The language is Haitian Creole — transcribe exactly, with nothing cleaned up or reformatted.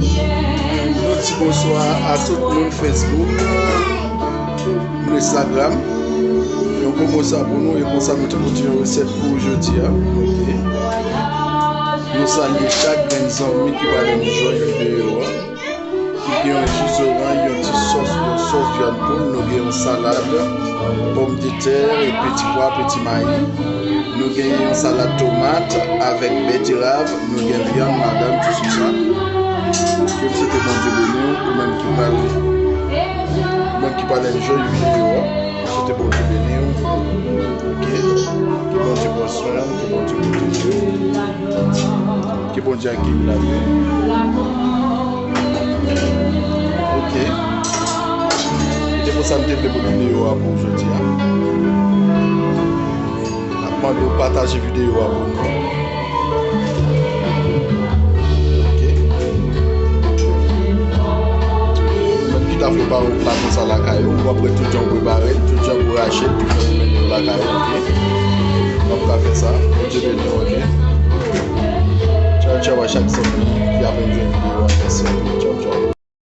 Nou di bonswa a tout moun Facebook, moun Instagram. Yon gwo bonswa pou nou, e konsa nou te pote yon resèt pou jodi a. Ok. Nou salye chak grenn zanmi ki pral enjoy videyo a. Ki gen yon ji zoranj, yon ti sòs, yon sòs vyann poul, nou gen yon salad, pòmdetè, e peti pwa, peti mayi. Nou gen yon salad tomat avèk beterav, nou gen vyann, madanm, tout sou sa. Ke m swete Bondye beni w, ou menm ki pral, ou menm ki pral enjoy videyo a. M swete Bondye beni w. Ok. Ke Bondye pran swen w, ke Bondye pwoteje w. Ke Bondye akeyi lavi w. Ok. Se pou sa m te vle pou videyo a pou jodi a. N ap mande w pataje videyo a pou nou. Ok. Ou menm ki ta vle ba w pla konsa lakay ou, w ap wè tout jan w prepare l, tout jan w rache l, tout jan w mennen l lakay ou, ok? W ap ka fè sa. Bondye beni w, ok? Tchaw, tchaw a chak zanmi ki ap enjoy videyo a. Mèsi anpil. Tchaw, tchaw.